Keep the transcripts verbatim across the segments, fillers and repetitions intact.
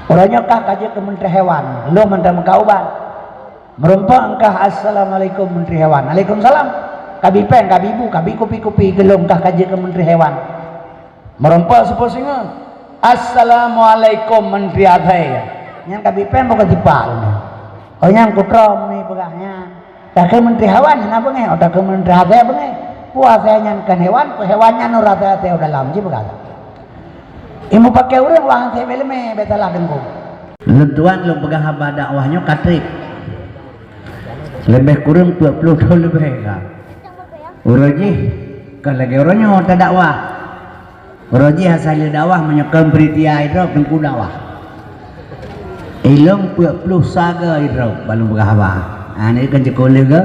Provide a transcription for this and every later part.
Uroe nyoe kah ka jeuet keu Menteri Hewan, lôn mantong meukat ubat. Meurumpok kah, "Assalamualaikum Menteri Hewan." "Waalaikumsalam." Kabi péng, kabi bu, kabi kupi-kupi, geulong kah ka jeuet keu Menteri Hewan. Meurumpok seupôt singoh, "Assalamualaikum Menteri Asèe." Nyan kabi péng bukan tipak lôn. Oh, nyan kutrom ni peugah nyan. Takheun Menteri Hewan hana beungéh, oh, takheun Menteri Asèe beungéh. Peue asèe nyan kon hewan, peue hewan nyan ureueng asèe-asèe dalam, ji peugah. Ilmu pakai ureueng wah hase beuleume, beusalah deungku. Lôn tuan lôn peugah haba dakwah nyoe ka trép. Leubeh kureueng peuet ploh thon leubeh ka. Uroe jih ka lagèe uroe nyoe tadakwah. Uroe jih asai lé dakwah meunyoe kon panitia idrop teungku dakwah. Ilong peuet ploh saga idrop balu peugah haba. Ha, ni kan cekol lé ga.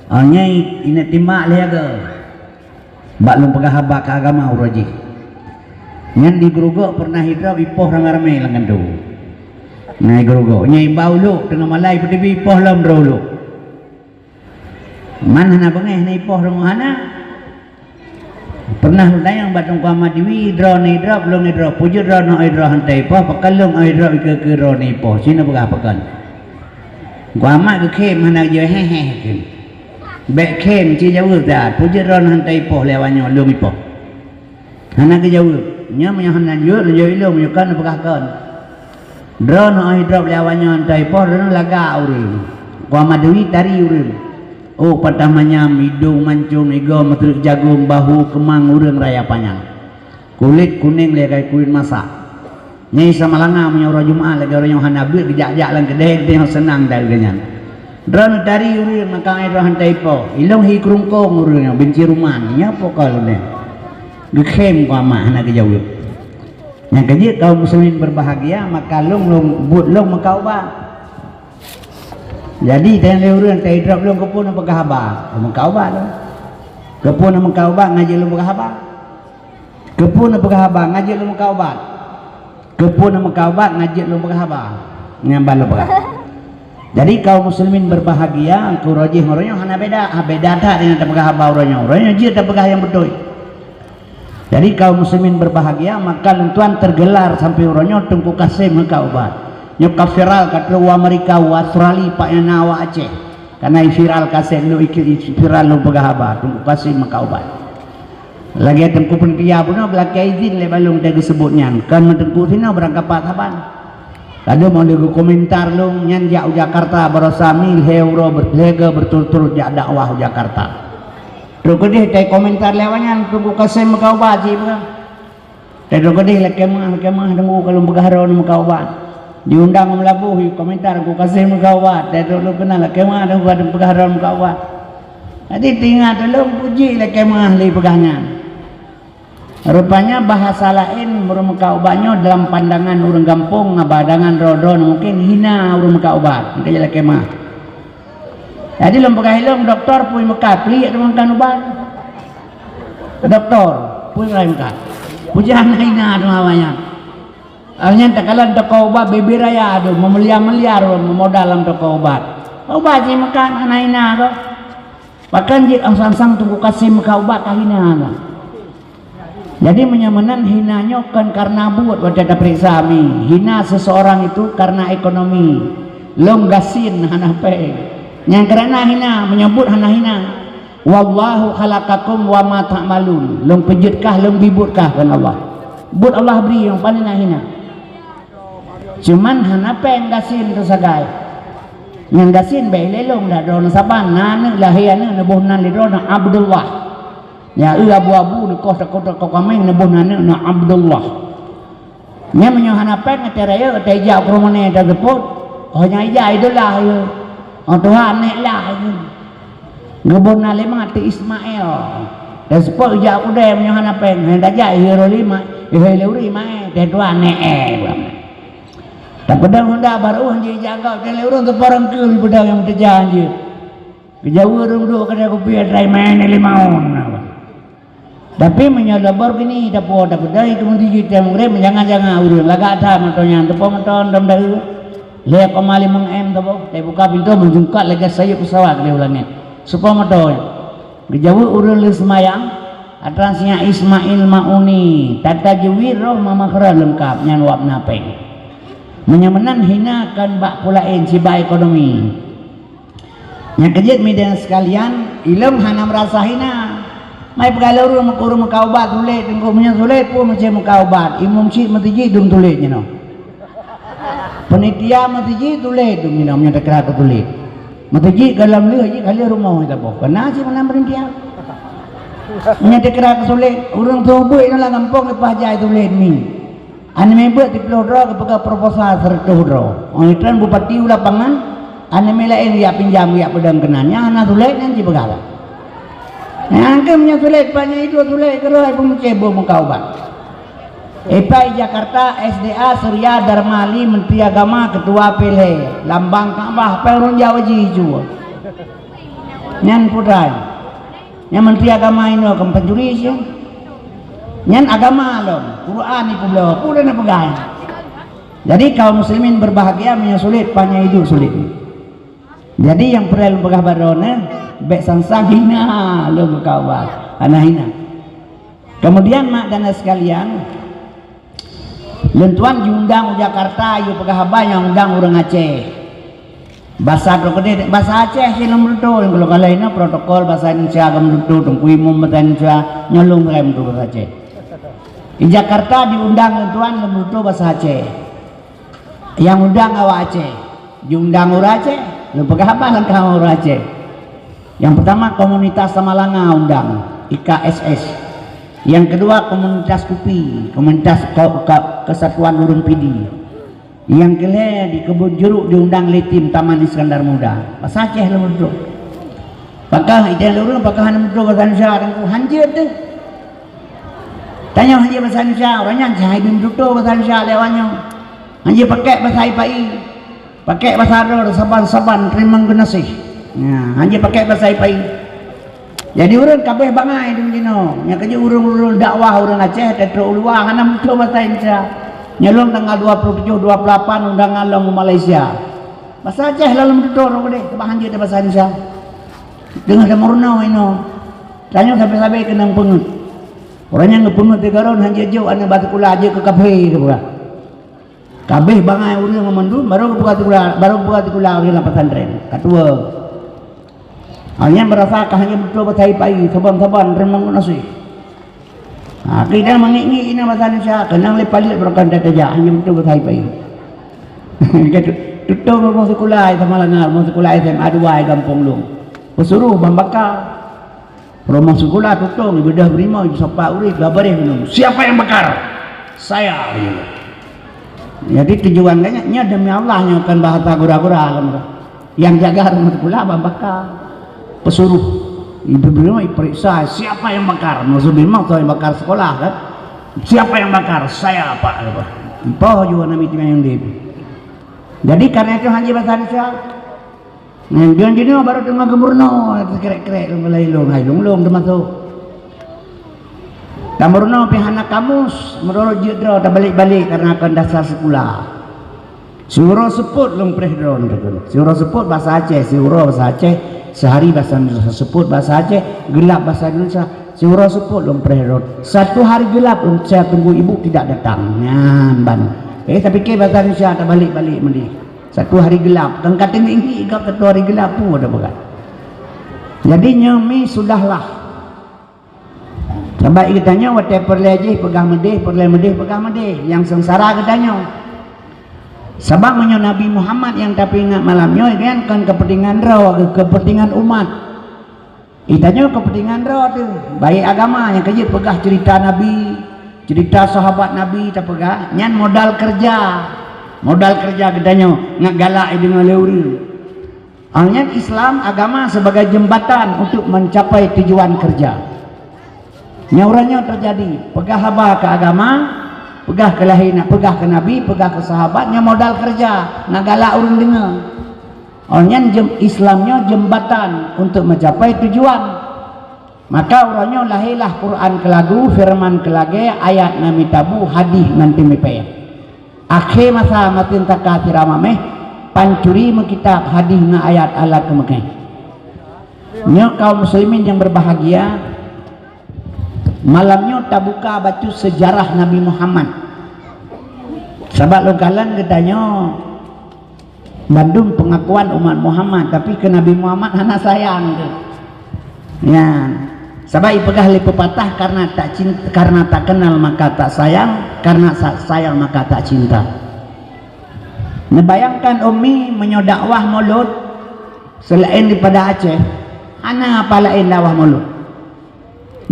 Oh, nyai ineuk timbak lé ga. Bak lôn peugah haba keu agama uroe jih. Nyan di Geurugok peureunah idrop ipoh ramé-ramé lam kantô. Nah, Geurugok. Nyai ba ulok teungoh malai peutibi ipoh lom droe ulok. Man hana beungéh na ipoh rumoh hana. Peureunah lôn tanyong bak Teungku Ahmad Diwi, droeneuh idrop, lôn idrop. Peue jeuet droeneuh idrop hana ipoh, pakon lôn idrop ikeue-keue droeneuh ipoh. Sinoe peugah pakon. Teungku Ahmad geukhém hana geujaweueb, "Héh, héh, héh." Bèk khém, ci jaweueb that. Peue jeuet droeneuh hana ipoh lé awaknyoe, lôn ipoh. Hana geujaweueb. Nyan meunyoe hana jaweueb, lôn jaweueb ilong, meunyoe kon neupeugah kon. Droeneuh óh idrop lé awaknyoe hana ipoh, droeneuh lagak ureueng. Teungku Ahmad Diwi tari ureueng. Oh, patah manyam, idong mancong, igoe meutreuk jagong, bahu keumang ureueng raya panyang. Kulét kunéng lagèe kulét masak. Nyai Samalanga meunyoe uroe Jumat lagèe uroe nyoe hana beuet geujak-jak lam keudè, geutanyoe seunang that geuh nyan. Droeneuh tari ureueng maka droeneuh hana ipoh. Ilong hi keurungkong ureueng nyoe, binci ruman. Nyoe pokok lôn nyan. Geukhém Teungku Ahmad hana geujaweueb. Nyang keujeuet kaum muslimin berbahagia, maka lôn, lôn buet lôn meukat ubat. Jadi, tanyong lé ureueng, "Teuidrop lôn keupeue neupeugah haba?" Meukat ubat lôn. "Keupeue neumeukat ubat?" Ngon jeuet lôn peugah haba. "Keupeue neupeugah haba?" Ngon jeuet lôn meukat ubat. "Keupeue neumeukat ubat?" Ngon jeuet lôn peugah haba. Nyan ban lôn peugah. Jadi, kaum muslimin berbahagia, uroe jih ngon uroe nyoe hana beda. Ha, beda that deungon tapeugah haba uroe nyoe. Uroe nyoe jeuet tapeugah nyang beutôi. Jadi, kaum muslimin berbahagia, maka lôn tuan tergelar sampai uroe nyoe Teungku Kasim meukat ubat. Nyoe ka viral ka trok u Amerika, u Australia, pat nyang na awak Aceh. Karena viral kasét lôn, ikeu viral lôn peugah haba, Teungku Kasim meukat ubat. Lagèe Teungku Peuntria bunoe beulakèe izin lé bak lôn teuh geuseubut nyan. Kon meuteungku sinoe beurangkapat saban. Ladôm óh lheueh geukomentar lôn nyan jak u Jakarta baroesa mi lhèe uroe ber-, lhèe go beurturut-turut jak dakwah u Jakarta. Trok keudeh tai komentar lé awaknyan, Teungku Kasim meukat ubat cit peugah. Tai trok keudeh lakèe meuah, lakèe meuah deungoe ka lôn peugah droeneuh meukat ubat. Diundang u Meulaboh, i komentar Teungku Kasim meukat ubat. Tai trok lôn keunan lakèe meuah deungoe ka lôn peugah droeneuh meukat ubat. Jadi teuingat lôn puji lakèe meuah lé peugah nyan. Rupanya bahasa laén ureueng meukat ubat nyoe dalam pandangan ureueng gampông, pandangan droe-droe mungken hina ureueng meukat ubat. Maka jeuet lakèe meuah. Jadi lôn peugah ilong, "Doktor, peue meukat, pliek teuma kan ubat." "Doktor, peue meukat." Pujan hina teuma awaknyan. Awaknyan takalon toko ubat bibir raya tu, meumeuliar-meuliar meumodal lam toko ubat. Ubat jih meukat hana hina kok. Bahkan jeuet sang-sang Teungku Kasim meukat ubat ka hina kok. Jadi meunyoe meunan hina nyoe kon karena buet watèe tapeuriksa mi. Hina seseorang itu karena ekonomi. Lôn gasien hana péng. Nyang keurana hina, meunyoe buet hana hina. "Wallahu khalaqakum wa ma ta'malun." Lôn peujeuet kah, lôn bi buet kah, kheun Allah. Buet Allah bri nyang paléng na hina. Cuman hana péng gasien teuh sagai. Nyang gasien bèk ilé lôn dak droeneuh saban, na aneuk lahé aneuk neuboh nan lé droeneuh Abdullah. Ya, eu abu-abu neukoh takot-takot kaméng neuboh nan aneuk na Abdullah. Nyan meunyoe hana péng, watèe rayeuk, watèe ijak u krueng moné taseupôt, oh nyang ijak idolah, ya. Oh Tuhan, nèk lah, ya. Geuboh na lé mak teuh Ismail. Taseupôt ijak u keudè meunyoe hana péng, hana tajak, ihé roh lima, ihé lé ureueng maé, teuh Tuhan, nèk, eh, bukan. Tapeudong honda baru, hanjeuet ijak gop, teuh lé ureueng teuh parang keue peudong nyang teuja hanjeuet. Geujaweueb ureueng duek keudè kupi atra iman lima on. Tapi meunyoe Lamborghini tapuwoe tapeudai keu meudijit teuh mugreb, jangan-jangan ureueng lagak that moto nyan teupoh moto dom daeu. Lhèe koma limong M teupoh, tabuka pintoe meujungkat lagèe sayeup peusawat lé u langèt. Teupoh moto nyan. Geujaweueb ureueng lheueh seumayang, atra sinyak Ismail Mauni, tata jeuwit roh mama kheura leungkap nyan wab na péng. Meunyoe meunan hina kon bak peue laén, sibak ekonomi. Nyang keujeuet, media sekalian, ilôn hana meurasa hina. Mai peugah lé ureuëng, ureuëng meukat ubat tuléh, teungku, meunyoe tuléh peue meusti meukat ubat. Imum syik meuseujid dum tuléh jinoe. Panitia meuseujid tuléh dum jinoe, meunyoe teuka keu tuléh. Meuseujid gohlom lheueh jih ka lheueh rumoh ita boh. Keunan cit meunan panitia. Meunyoe teuka keu tuléh, ureuëng tuléh inoe lam gampông leupah jai tuléh mi. Aneuk miet beuet siplôh droe geupeugah proposal seratus droe. Óh lheueh nyan bupati u lapangan, aneuk miet laén geujak pinjam, geujak peudong keunan. Nyang hana sulet nyan jipeugah lah. Nyang keuh meunyoe sulet, banyak iduek sulet keudroe, peumuceh beuet meukat ubat. Ipai Jakarta, S D A, Surya, Darma Ali, Menteri Agama, Ketua P L H, lambang Ka'bah, pai ureuëng Jawa jijua. Nyan putai. Nyang Menteri Agama inoe kon pancuri siong. Nyan agama lom, Quran ipeubloe, peue lôn peugah. Jadi kaum muslimin berbahagia, meunyoe sulet, panyang iduek sulet. Jadi nyang peureulée lôn peugah baroe nyoe, bék sang-sang hina lôn meukat ubat. Hana hina. Kemudian mak dan sekalian, lôn tuan jiundang u Jakarta, yue peugah haba nyang undang ureuëng Aceh. Basa droe keudeh, basa Aceh cit lôn meututoe, kalau-kalau inoe protokol basa Indonesia ka meututoe, teungku imum basa Indonesia, nyoe lôn rem tu basa Aceh. Di Jakarta diundang lôn tuan lôn meututoe basa Aceh. Nyang undang awak Aceh, diundang ureuëng Aceh, lôn peugah haba langkah ureuëng Aceh. Yang pertama komunitas Samalanga undang, I K S S. Yang kedua komunitas kupi, komunitas ko-, ko-, kesatuan ureuëng Pidie. Nyang keulhée di Kebun Jeruk diundang lé tim Taman Iskandar Muda. Basa Aceh lôn meututoe. Pakah idéh lôn ureuëng pakah hana meututoe basa Indonesia, teungku, hanjeuet teuh. Tanyoe hanjeuet basa Indonesia, ureuëng nyan cahai bin tutoe basa Indonesia lé awak nyoe. Hanjeuet pakai basa ipai. Pakai basa droe saban-saban teurimong geunaséh. Nah, hanjeuet pakai basa ipai. Jadi ureuëng kabeh bangai dum jinoe. Nyang keujeuet ureuëng-ureuëng dakwah ureuëng Aceh, teutreuk u luwa hana meututoe basa Indonesia. Nyelong tanggal dua puluh tujuh, dua puluh lapan undangan lom u Malaysia. Basa Aceh lalu meututoe ureuëng udeh, keubah hanjeuet basa Indonesia. Deungoe tameurunoe inoe. Tanyoe sabe-sabe keunong peungeuet. Ureuëng nyang geupeungeuet tiga ron hanjeuet jok aneuk bak sikula jeuet keu kafé, geupeugah. Kabeh bangai ureuëng mandum, barô geupeugah sikula, barô geupeugah sikula ureuëng lam pesantren. Ka tuwoe. Awaknyan meurasa ka hana meututoe basa ipai, saban-saban teurimong geunaséh. Ha, kita mengik-ngik ina basa Indonesia, keunong lé paleuet barokon tajak, hana meututoe basa ipai. Ka tu-, tutong rumoh sikula, sama langa rumoh sikula S M A dua gampông lôn. Peusuruh ban baka. Rumoh sikula tutong, ibeudôh beurimong, isopak ureuëng, gabareh gunong. "Siapa yang bakar?" "Saya," dia. Jadi tujuan ganya, nya demi Allah nyoe kon bahasa gura-gura kan. Yang jaga rumoh sikula ban baka. Peusuruh. Ibeudôh beurimong, iperiksa, "Siapa yang bakar?" Maksud beurimong, "Siapa yang bakar sekolah kan?" "Siapa yang bakar?" "Saya, Pak," kata. Ipoh jua nami timang yang dip. Jadi karena itu hanya bahasa Indonesia. Nyan, deungon jinoe barô teungoh geumeurunoe, teukrek-krek lôn, mulai lôn, hai lôn, lôn teumasok. Tameurunoe pih hana kamus, meurorot jeuet droe tabalek-balek kareuna kon dasar sikula. Siuroe seupôt lôn preh droe, siuroe seupôt basa Aceh, siuroe basa Aceh, sehari basa Indonesia, seupôt basa Aceh, geulap basa Indonesia, siuroe seupôt lôn preh droe. Satu hari gelap, saya tunggu ibu tidak datang. Nyan ban. Eh, tapike basa Indonesia tabalek-balek meudeh. Satu hari gelap, kan kata ni, "Ih, gab satu hari gelap pun ada berat." Jadi nyoe mi sudahlah. Sabab geutanyoe watée peureulée jih peugah meudeh, peureulée meudeh peugah meudeh, nyang seungsara geutanyoe. Sabab meunyoe Nabi Muhammad nyang tapeuingat malam nyoe, nyan kon keupeuntengan droe, keupeuntengan umat. Geutanyoe keupeuntengan droe teuh, baik agama nyang ka jeuet peugah ceurita Nabi, ceurita sahabat Nabi tapeugah, nyan modal keureuja. Modal keureuja geutanyoe ngat galak jideungoe lé ureuëng. Awaknyan Islam agama sebagai jembatan untuk mencapai tujuan keureuja. Nyang uroe nyoe teujadi, peugah haba keu agama, peugah keu lahé na-, peugah keu Nabi, peugah keu sahabat, nyan modal keureuja, ngat galak ureuëng deungoe. Awaknyan jem-, Islam nyoe jembatan untuk mencapai tujuan. Maka uroe nyoe lahélah Quran keulagu, feureuman keulagée, ayat na mita bu, hadih na teumipée. Akhé masa matin saka sira mameh, pancuri meukitab, hadih ngon ayat Allah keumeukheh. Nyoe kaum muslimin nyang berbahagia, malam nyoe tabuka bacut seujarah Nabi Muhammad. Sabab lôn kalon geutanyoe bandum pengakuan umat Muhammad, tapi keu Nabi Muhammad hana sayang tu. Nyan. Sabab ipeugah lé pepatah, karena tak cinta, karena tak kenal maka tak sayang, karena sa-, sayang maka tak cinta. Neubayangkan Umi, meunyoe dakwah Maulud selain daripada Aceh, hana apa laén dakwah Maulud.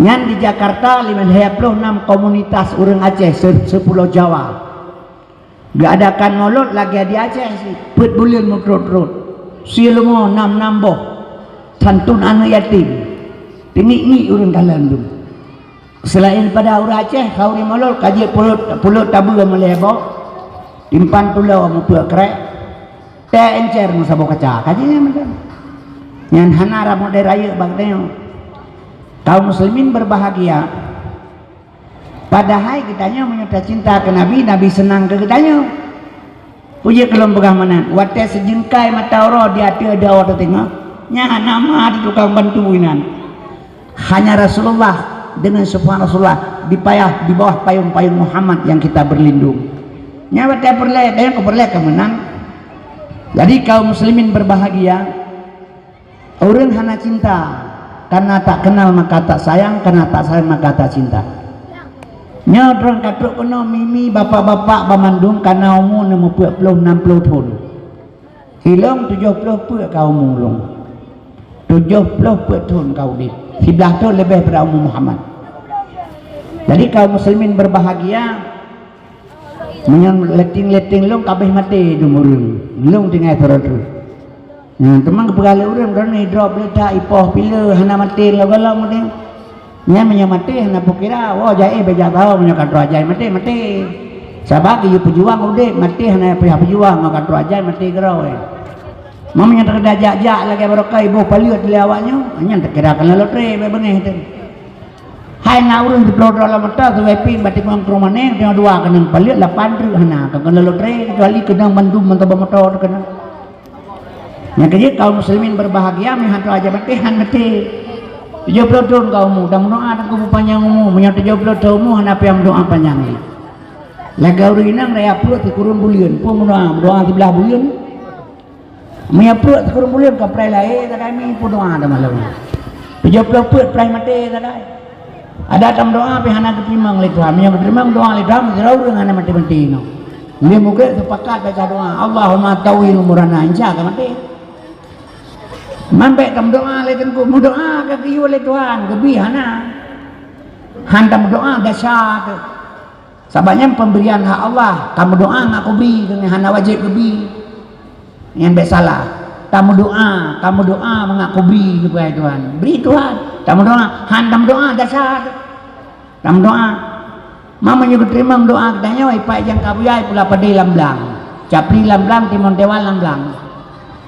Nyan di Jakarta lima puluh enam komunitas ureuëng Aceh se-, sepulau Jawa. Geuadakan Maulud lagée di Aceh sih, peuet buleuen meutrot-trot. Silumo nam-nam boh. Santun aneuëk yatim. Teungiek-ngiek ureuëng kalon dum. Selain pada ureuëng Aceh, khauri Maulud ka jeuet pulot, pulot tabeue meulée boh. Timpan tulo meupeue krek. Tée encer meusaboh kaca. Ka jeuet nyan meunan. Nyan hana ramot dai rayeuk bak tanyoe. Kaum muslimin berbahagia. Padahai geutanyoe meunyoe tacinta keu Nabi, Nabi seunang keu geutanyoe. Peue jeuet keu lôn peugah meunan, watée sijeungkai mata uroe di ateueh dawa teuteungoh, nyan hana ma di tukang bantu inan. Hanya Rasulullah dengan syafaat Rasulullah di payah, di bawah payung-payung Muhammad yang kita berlindung. Nyan watée peureulée, dan nyang keu peureulée ka meunan. Jadi kaum muslimin berbahagia, Ureuëng hana cinta, karena tak kenal maka tak sayang, karena tak sayang maka tak cinta. Nyoe droe ka trok keunoe, mimi, bapak-bapak banmandum ka na umu neumeupeue ploh nam ploh thon. Ilong tujoh ploh peuet ka umu lôn. Tujoh ploh peuet thon ka udeb. Siblaih thon leubeh pada umu Muhammad. Jadi kaum muslimin berbahagia, meunyoe leteng-leteng lôn ka abéh maté dum ureuëng, lôn tinggai sidroe-droe. Nah, teuma geupeugah lé ureuëng, droeneuh droe beuleutak, ipoh pileue, hana maté lom-lom udeb. Nyan meunyoe maté hana peukira, woe jai bék jak saho meunyoe ka troh ajai maté, maté. Sabab geuyue peujuang udeb, maté hana payah peujuang, ka troh ajai maté keudroe. Meunyoe teukeudeh jak-jak lagée barokah iboh paleuet lé awaknyoe, nyan teukira keuneuk lotre bék beungéh teuh. Hai na ureuëng sidroe-droe lam mata, sibai pieng bak timong krueng manéh, teungoh dua keunong paleuet, lapan treuk hana, ka keuneuk lotre, kecuali keunong mandum meusaboh moto teukeunong. Nyang keujeuet kaum muslimin berbahagia, meuhan troh ajai maté, han maté. Tujoh ploh thon ka umu, dan meudoá teungku peupanyang umu, meunyoe tujoh ploh thon umu hana payah meudoá panyang lé. Lagée ureuëng inong raya pruet sikureueng buleuen, peue meudoá, meudoá siblaih buleuen. Meunyoe pruet sikureueng buleuen ka prai lahé sagai, mi peudoá dah malam. Tujoh ploh peuet prai maté sagai. Ada tam doa pih hana geuteurimong lé Tuhan. Meunyoe geuteurimong doa lé Tuhan, sidroe ureuëng hana maté-maté inoe. Lé mugrek sepakat baca doa, "Allahumma tawwil umurana," insya ka maté. Man bék tam doa lé teungku, meudoa ka geuyue lé Tuhan, geubi hana. Han tam doa desya teuh. Sabab nyan pemberian hak Allah, tameudoá ngat kubri, keuneuk hana wajéb geubi. Nyan bék salah. Tameudoá, tameudoá mangat kubri geupeugah Tuhan. Bri Tuhan. Tameudoá, han tameudoá desya. Tameudoá. Ma meunyoe geuteurimong doá geutanyoe, ipak ijang kabuya, ipula padé lam blang. Capli lam blang, timon tewa lam blang.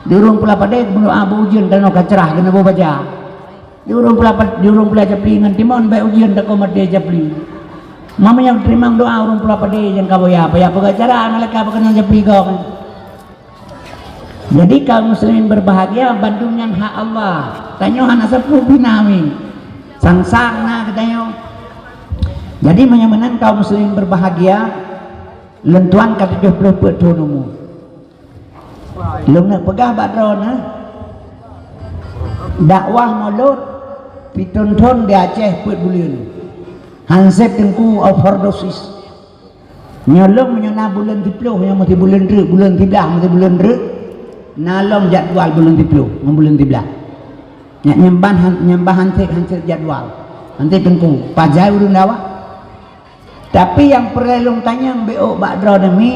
Di ureuëng pula padé, meudoá beu ujeuen tanoh ka cerah, keuneuk beu baja. Di ureuëng pula pad-, di ureuëng pula Capli ngon timon, bék ujeuen takot maté Capli. Ma meunyoe teurimong doa ureuëng pula padé nyang ka boya, payah peugah cara malaikat bak keunan Capli gob. Jadi kaum muslimin berbahagia, bandum nyan hak Allah. Tanyoe hana sapeue bina mi. Sang-sang na geutanyoe. Jadi meunyoe meunan kaum muslimin berbahagia, lôn tuan ka tujoh ploh peuet thon umu. Lôn neuk peugah bak droeneuh, dakwah mulod sithon thon di Aceh peuet buleuen. Hanseb teungku overdosis. Nyoe lôn meunyoe na buleuen siploh, nyoe meusi buleuen treuk, buleuen siblaih, meusi buleuen treuk, na lom jadwal buleuen siploh ngon buleuen siblaih. Nyak nyambah han-, nyambah hanseb-hanseb jadwal. Hanseb teungku, pajan ureuëng dakwah. Tapi nyang peureulée lôn tanyong bék bak droeneuh mi,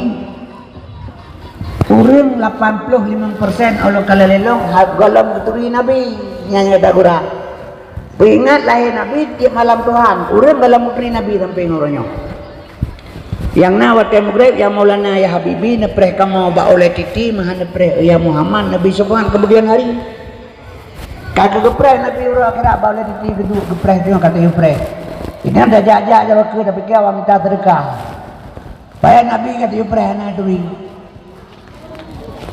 ureuëng lapan ploh limong persen ôh lôn kalon lé lôn ha-, gohlom geuturi Nabi nyang gata gura. Peuingat lahé Nabi tieb malam Tuhan, ureuëng gohlom geuturi Nabi sampoe ngon uroe nyoe. Nyang na watée mugreb, ya Maulana, ya Habibi, neupreh kamoe bak ulée titi, meuhan neupreh, ya Muhammad, Nabi Subhan kemudian hari. Ka geupreh Nabi uroe akhirat bak ulée titi geuduek geupreh teungoh ka teuh preh. Inan tajak-jak jaroe keu tapike awak mita seudeukah. Payah Nabi ka teuh preh hana turi.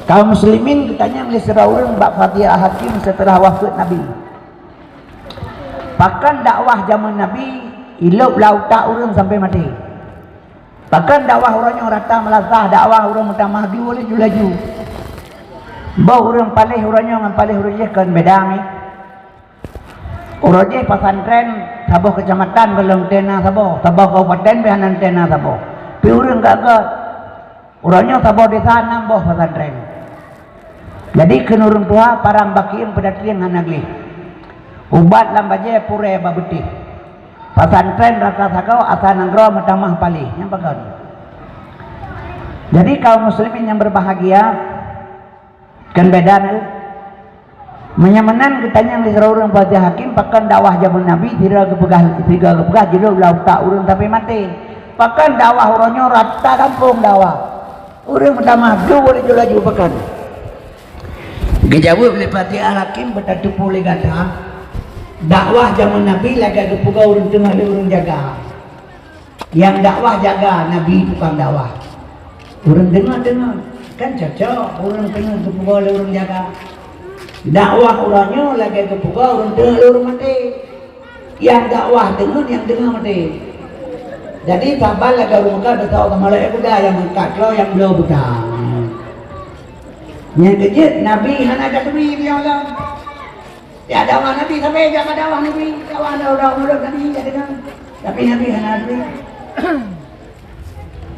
Kaum muslimin geutanyong lé sidroe ureuëng bak Fatihah Hakim seuteulah wafeuet Nabi. Pakon dakwah jamén Nabi ilôb lam utak ureuëng sampoe maté? Pakon dakwah uroe nyoe rata meulasah, dakwah ureuëng meutamah glue laju-laju. Boh ureuëng paléh uroe nyoe ngon paléh uroe jih kon beda mi. Uroe jih pesantren saboh kecamatan gohlom tena saboh, saboh kabupaten beh hana tena saboh. Pi ureuëng gagah. Uroe nyoe saboh desa enam boh pesantren. Jadi kheun ureuëng tuha parang bakieng peudatieng hana gleh. Ubat lam bajée purée bak beutih. Pesantren rasa sagoe asa nanggroe meutamah paléh. Nyang pakon. Jadi kaum muslimin yang berbahagia, kan beda na. Meunyoe meunan geutanyong lé sidroe ureuëng Fatihah Hakim, pakon dakwah jameun Nabi sira geupeugah, sira geupeugah jilôb lam utak ureuëng sampai maté. Pakon dakwah uroe nyoe rata gampông dakwah. Ureuëng meutamah glue laju-laju pakon. Geujaweueb lé Fatihah Hakim beutateupeue lé gata, dakwah jameun Nabi lagée geupeugah ureuëng teungoh lé ureuëng jaga. Nyang dakwah jaga Nabi tukang dakwah. Ureuëng deungoe-deungoe, kan cocok ureuëng teungoh geupeugah lé ureuëng jaga. Dakwah uroe nyoe lagée geupeugah ureuëng teungoh lé ureuëng maté. Nyang dakwah deungoe, nyang deungoe maté. Jadi saban lagée ureuëng Mekah, beutôi sama lagée kuda nyang meukat klo nyang bloe butang. Nyang keujeuet Nabi hana tateubi di alam. Ya dakwah Nabi sampai jak dakwah Nabi, dakwah dakwah mulut Nabi jak deungoe. Tapi Nabi hana tateubi.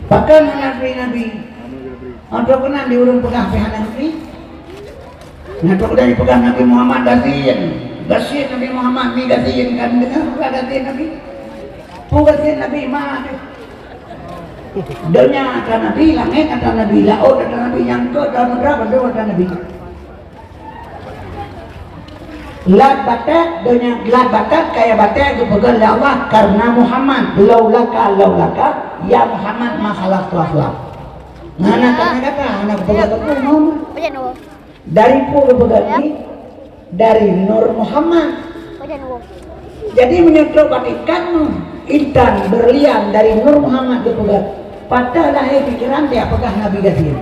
Pakon hana tateubi Nabi? Untuk keunan di ureuëng peugah pih hana tateubi. Nah, tu keunan peugah Nabi Muhammad gasien. Gasien Nabi Muhammad ni gasien kan deungoe peugah gasien Nabi. Peue gasien Nabi ma deh. Donya ata Nabi, langét ata Nabi, laôt ata Nabi, nyang keu dalam neugara bandum ata Nabi. Lat batat, donya lat batat, kaya batat geupeugah lé Allah karena Muhammad. Laulaka, laulaka, ya Muhammad, ma khalaqtul aflak. Nah, nah, tanya kata, anak geupeugah teupeu Muhammad. Dari peue geupeugah ni? Dari Nur Muhammad. Jadi meunyoe trok bak tingkat nyoe, intan berlian dari Nur Muhammad geupeugah, patah lahé pikiran dia peugah Nabi gasien.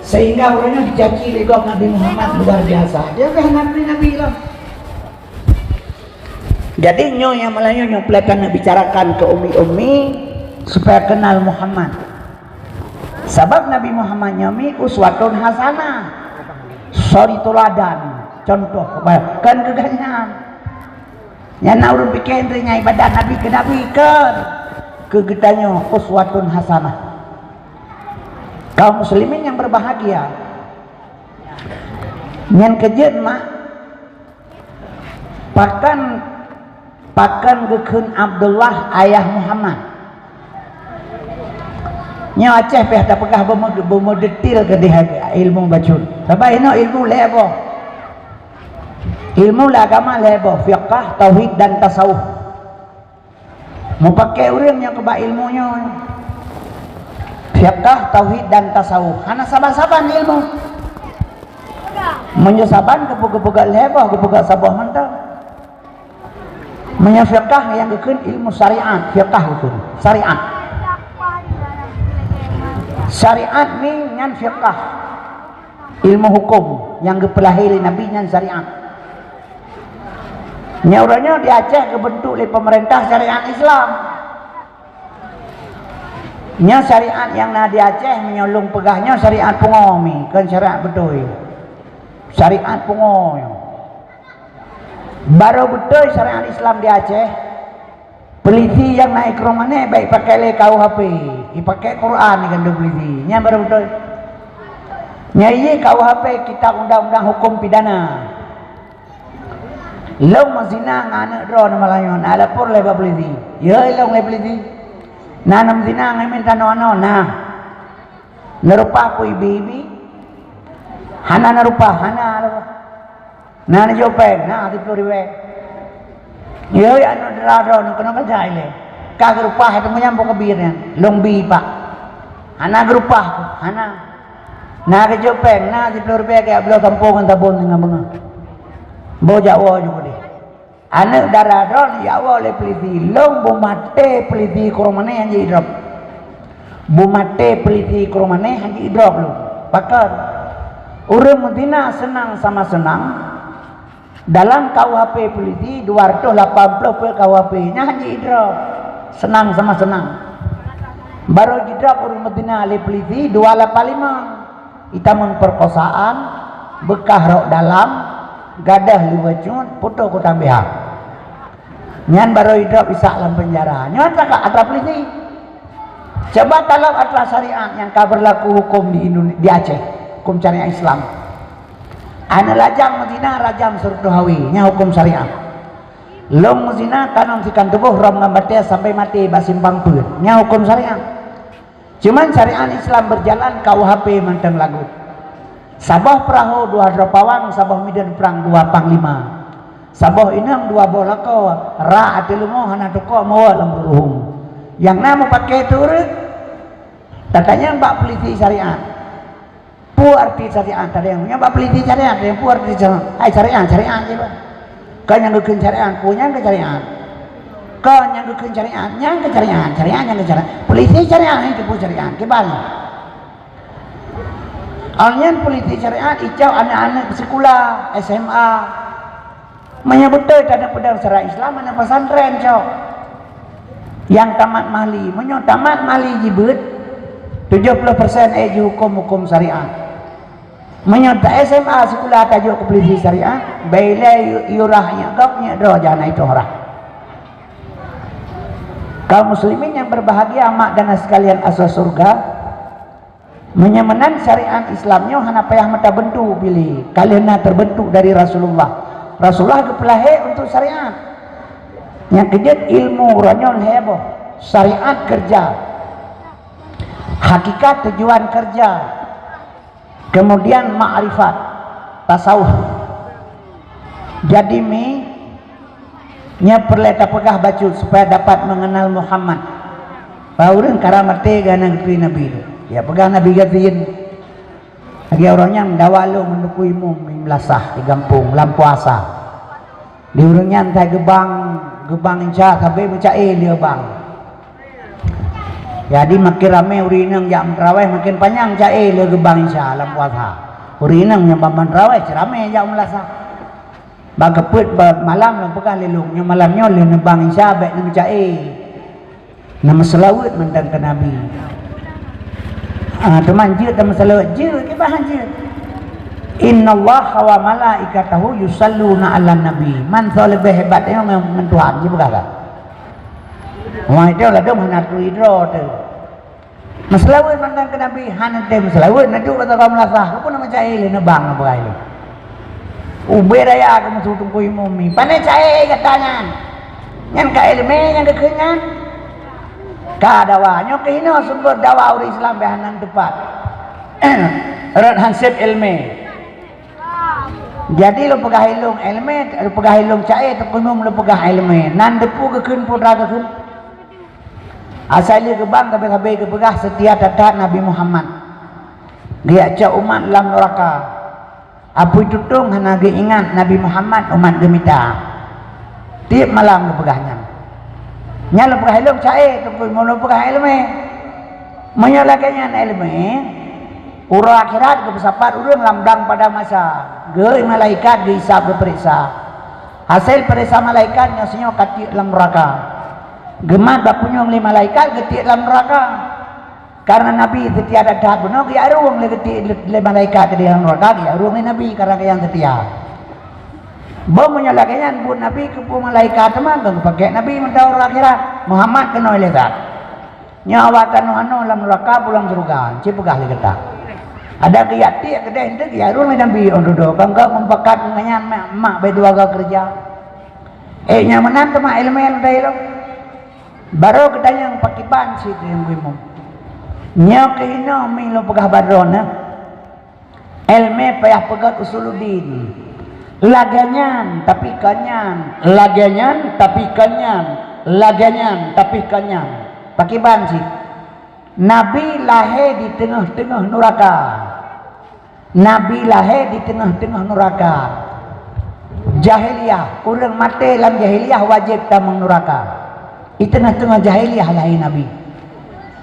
Sehingga ureuëng nyan dicaci lé gob Nabi Muhammad luar biasa. Dia kan Nabi-Nabi lah. Jadi nyoe nyang meulayeue nyoe peulatan neubicarakan keu ummi-ummi supaya kenal Muhammad. Sabab Nabi Muhammad nyoe mi uswatun hasanah. Suri tuladan, contoh kebaikan keu gobnyan. Nyang na ureuëng pike teuh nyang ibadat Nabi keu Nabi kon keu geutanyoe uswatun hasanah. Kaum muslimin yang berbahagia, nyan keujeuet mak pakon, pakon geukheun Abdullah ayah Muhammad. Nyoe Aceh pih tapeugah beumeudetil keudeh ilmu bacut. Sabab inoe ilmu lhée boh. Ilmu agama lhée boh, fiqah, tauhid dan tasawuf. Mupakée ureuëng nyang keubah ilmu nyoe. Fiqah, tauhid dan tasawuf. Hana saban-saban ilmu. Meunyoe saban geupeugah lhée boh, geupeugah saboh mantong. Meunyoe fiqah nyang geukheun ilmu syariat, fiqah geukheun syariat. Syariat ni nyan fiqah. Ilmu hukum nyang geupeulahé lé Nabi nyan syariat. Nyoe uroe nyoe di Aceh geubeuntuk lé peumeurintah syariat Islam. Nyoe syariat nyang na di Aceh, meunyoe lôn peugah nyoe syariat pungo mi, kon syariat beutôi. Syariat pungo nyoe. Barô beutôi syariat Islam di Aceh. Peulisi nyang na i Krueng Manéh bék ipakai lé K U H P, ipakai Quran di kandong peulisi. Nyan barô beutôi. Nyan ié K U H P, Kitab Undang-Undang Hukum Pidana. Lôn meuzina ngon aneuëk droe nama layôn, na lapor lé bak peulisi. Yo, lôn lé peulisi. Na, na meuzina ngon minta noe-noe, na. Neureupah peue ibi-ibi? Hana neureupah, hana neureupah. Na neujok péng, na siploh ribée. Yo, aneuëk dara droe nyoe keunoe keujai lé. Ka geureupah, teuma nyang boh keubit nyan, lôn bi pak. Hana geureupah, hana. Na geujok péng, na siploh ribée geujak bloe sampoe ngon sabon ngon beungoh. Boh jak woe ju keudeh. Aneuëk dara droe jak woe lé peulisi, lôn beumaté peulisi Krueng Manéh hanjeuet idrop. Beumaté peulisi Krueng Manéh hanjeuet idrop lôn. Pakon? Ureuëng meuzina seunang sama seunang. Dalam K U H P peulisi dua ratus lapan puluh peuet K U H P nyan hanjeuet idrop. Seunang sama seunang. Barô jidrop ureuëng meuzina lé peulisi dua lapan lima. Itamong perkosaan, beukah rok dalam, gadôh luweue cut, putôh kutang B H. Nyan barô jidrop isak lam peunjara. Nyoe atra, atra peulisi. Coba talop atra syariat nyang ka beurlaku huköm di Indone-, di Aceh, huköm syariat Islam. Aneuk lajang meuzina rajam sireutôh hawé, nyan huköm syariat. Lôn meuzina tanom sikan tuboh rom ngon batée sampai maté bak simpang peuet, nyan huköm syariat. Cuman syariat Islam berjalan, K U H P mantong lagut. Saboh peurahô dua droe pawang, saboh mideuen prang dua panglima. Saboh inong dua boh lakoe, ra ateueh leumô hana teukoh meuwöt lam ruhueng. Nyang na meupaké tu ureuëng. Tatanyong bak peulisi syariat. Peue arti syariat tadi? Nyang bak peulisi syariat, nyang peue arti syariat? Hai syariat, syariat je bah. Kau nyang geukheun syariat, peue nyang keu syariat? Kau nyang geukheun syariat, nyang keu syariat, syariat nyang keu syariat. Peulisi syariat, hai teupeu syariat. Kiban. Awak nyan peulisi syariat icok aneuk-aneuk sikula, S M A. Meunyoe beutôi taneuk peudong syariat Islam, aneuk pesantren cok. Nyang tamat mahli, meunyoe tamat mahli jibeuet, tujoh ploh persen ék jihuköm huköm syariat. Meunyoe ta S M A sikula tajok keu peulisi syariat, bèk ilèe yu-, yurah nyang gob nyang droe jana itu orang. Kaum muslimin yang berbahagia, mak dan sekalian asal surga, meunyoe meunan syariat Islam nyoe hana payah meuta beuntu bili, ka lheueh na terbentuk dari Rasulullah. Rasulullah geupeulahé untuk syariat. Nyang keujeuet ilmu uroe nyoe lhèe boh, syariat kerja, hakikat tujuan kerja, kemudian makrifat, tasawuf. Jadi mi Nyan peureulèe tapeugah bacut supaya dapat mengenal Muhammad. Bah ureueng ka rhot maté geuh hana geuturi Nabi tu. Ya peugah Nabi gasien. Lagèe uroe nyan dawa lôn meunukui imum di meulasah di gampông lam puasa. Di ureueng nyan that geubang, geubang insya sabe meuca-e lé bang. Jadi makin ramé ureueng inong jak meuteraweh, makin panyang ca-e lé geubang insya lam puasa. Ureueng inong nyang ban meuteraweh cit ramé jak meulasah. Bak keupeuet bak malam lôn peugah lé lôn, nyoe malam nyoe lheueh neubang isya bèk neumeuca-e. Neumeuseulaweuet mantong keu Nabi. Ah, teuma jeuet teumeuseulaweuet, jeuet, kiban jeuet. Innallaha wa malaikatahu yusalluna 'alan nabi. Man soe leubeh hebat nyoe ngon, ngon Tuhan, jipeugah ka. Wah, itu ladôm hana turi droe teuh. Meuseulaweuet mantong keu Nabi, hana teuh meuseulaweuet, neuduek bak sagoe meulasah. Keupeue neumeuca-e lé neubang beurai lé. Ubé raya keu meusu teungku imum mi. Pane ca-e gata nyan? Nyan ka ileumèe nyang geukheun nyan. Ka dawa, nyoe keuh inoe sumber dawa ureueng Islam bèk hana teupat. Rot hanseb ileumèe. Jadi lôn peugah ilôn ileumèe, lôn peugah ilôn ca-e teungku imum lôn peugah ileumèe. Nan depu geukheun peue dra geukheun. Asai lheueh geubang sabe-sabe geupeugah seutia that-that Nabi Muhammad. Geujak cok umat lam nuraka. Apui tutong hana geuingat Nabi Muhammad umat geumita. Tiep malam geupeugah nyan. Nyan lôn peugah ilôn ca-e, teungku imum lôn peugah ileumèe. Meunyoe lagèe nyan ileumèe, uroe akhirat geupeusapat ureueng lam blang padang mahsyar. Geu malaikat geuhisab geupeuriksa. Hasé peuriksa malaikat nyoe sinyoe ka tiek lam nuraka. Geumat bak punyueng lé malaikat geutiek lam nuraka. Karena Nabi seutia that-that bunoe geujak rueng lé geutiek lé malaikat di lam nuraka, geujak rueng lé Nabi karena geuh nyang seutia. Boh meunyoe lagèe nyan buet Nabi keupeue malaikat teuma geupakèk Nabi mantong uroe akhirat. Muhammad keunoe lé that. Nyoe awak tanoh anoe lam nuraka pulang syeuruga, ci peugah lé gata. Ada geujak tiek keudeh eunteuk geujak rueng lé Nabi, oh dudoe, kon geuh meupakat ngon nyan mak, mak bak dua goe keureuja. Eh, nyang meunan teuma ileumèe lôn dai lôn. Barô geutanyong pakriban cit nyang geuimum. Nyoe keuh inoe mi lôn peugah bak droeneuh. Ileumèe payah peugöt usuluddin. Lagèe nyan, tapi kon nyan. Lagèe nyan, tapi kon nyan. Lagèe nyan, tapi kon nyan. Pakriban cit. Nabi lahé di teungoh-teungoh nuraka. Nabi lahé di teungoh-teungoh nuraka. Jahiliyah, ureueng maté lam jahiliyah wajéb tamong nuraka. Di teungoh-teungoh jahiliyah lahé Nabi.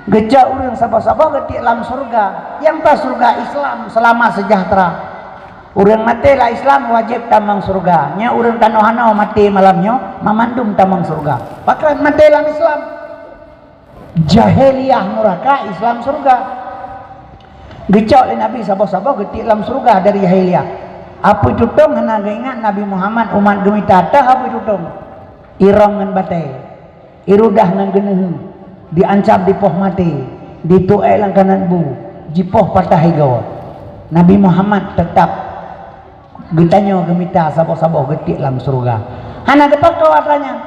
Geucok ureueng saboh-saboh geutiek lam syeuruga. Nyang pat syeuruga Islam seulama seujahteura. Ureueng maté lam Islam wajéb tamong syeuruga. Nyoe ureueng tanoh anoe maté malam nyoe, mamandum tamong syeuruga. Pakon maté lam Islam. Jahiliyah nuraka, Islam syurga. Geucok lé Nabi saboh-saboh geutiek lam syurga dari jahiliyah. Apui tutong hana geuingat Nabi Muhammad umat geumita teuh apui tutong. Irong ngon batée, irudah ngon geuneuheueng, diancam dipoh maté, dituek lam kanan bu, jipoh patah igoe. Nabi Muhammad teutap geutanyoe geumita saboh-saboh geutiek lam syurga. Hana geupakoe atra nyan.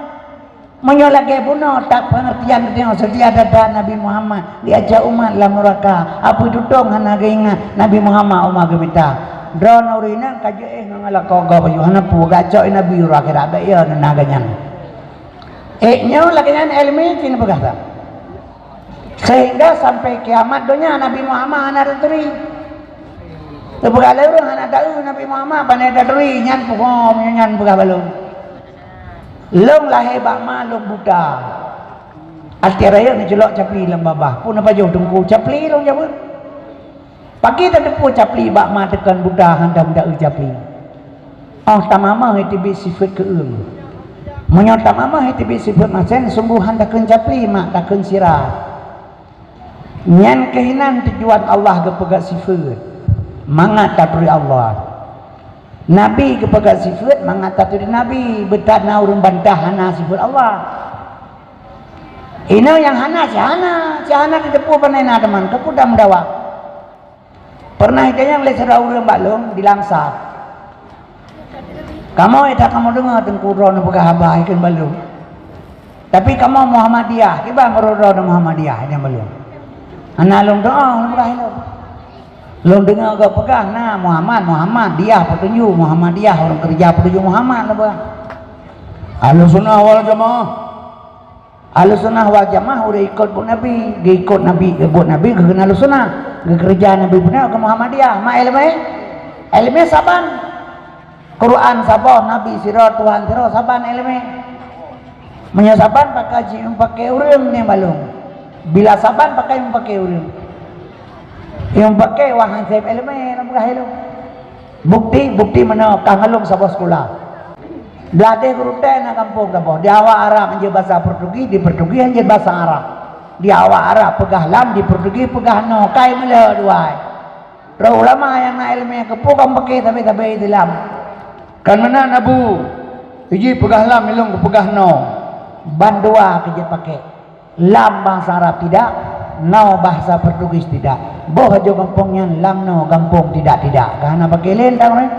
Meunyoe lagée bunoe that peungeurtian geutanyoe seutia that-that Nabi Muhammad, diancam umat lam nuraka, apui tutong hana geuingat Nabi Muhammad umat geumita. Droeneuh ureuëng inong ka jeuet ngon lakoe gob aju hana peue geucok Nabi uroe akhirat, bék yo na geuh nyan. Eh, nyoe lagée nyan iéleumé cit neupeugah that. Sehingga sampai kiamat donya Nabi Muhammad hana taturi. Teupeugah lé ureuëng hana taeu Nabi Muhammad, pane taturi, nyan puhom nyan peugah bak lôn. Lôn lahé bak ma lôn buta. Até rayeuk neuculok capli lam babah. Peue neupajoh teungku capli lôn jaweub. Pakri tateupeue capli bak ma teukon buta hana meudaeu capli. Oh, tamamah teubiet sifeuet keueung. Meunyoe tamamah teubiet sifeuet masen, sunggoh hana takheun capli mak, takheun sira. Nyan keuh inan tujuan Allah geupeugah sifeuet, mangat taturi Allah. Nabi geupeugah sifeuet, mangat taturi Nabi. Beuthat na ureuëng bantah hana sifeuet Allah. Inoe nyang hana, si hana, si hana tateupeue pane na teuma, keupeue tameudawa. Pernah itanyong lé sidroe ureuëng bak lôn di Langsa, "Kamoe that kamoe deungoe Teungku droeneuh peugah haba ikheun bak lôn. Tapi kamoe Muhammadiyah, kiban meureudoe Muhammadiyah ikheun bak lôn." Hana lôn deungoe lôn peugah ilôn. Lôn deungoe geupeugah na Muhammad, Muhammad, diyah peutunjuk Muhammadiyah, ureuëng keureuja peutunjuk Muhammad lôn peugah. Ahlussunnah wal Jamaah. Ahlussunnah wal Jamaah ureuëng ikot buet Nabi, geuikot Nabi, geubuet Nabi geuh keunan Ahlussunnah, geukeureuja Nabi bunoe keu Muhammadiyah. Ma iéleumé? Iéleumé saban. Quran saboh, Nabi sidroe, Tuhan sidroe, saban iéleumé. Meunyoe saban pakai jimeupaké ureuëng nyan bak lôn. Bila saban pakai meupaké ureuëng. Nyang paké wah han sép iéleumé lam peugah ilôn. Bukti, bukti meunoe ka ngon lôn saboh sikula. Blah deh gurutée na gampông saboh. Di awak Arab hanjeuet basa Portugis, di Portugis hanjeuet basa Arab. Di awak Arab peugah lam, di Portugis peugah no, kai meuleuek dua. Droe ulama nyang na iéleumé keupeue ka meupaké sabe-sabe Islam. Kan meunan Abu, iji peugah lam ilôn kupeugah no. Ban dua keu jeuet paké. Lam bahasa Arab tidak, no bahasa Portugis tidak. Boh ajoe gampông nyan lam no gampông tidak-tidak. Ka hana paké lén tang, eh?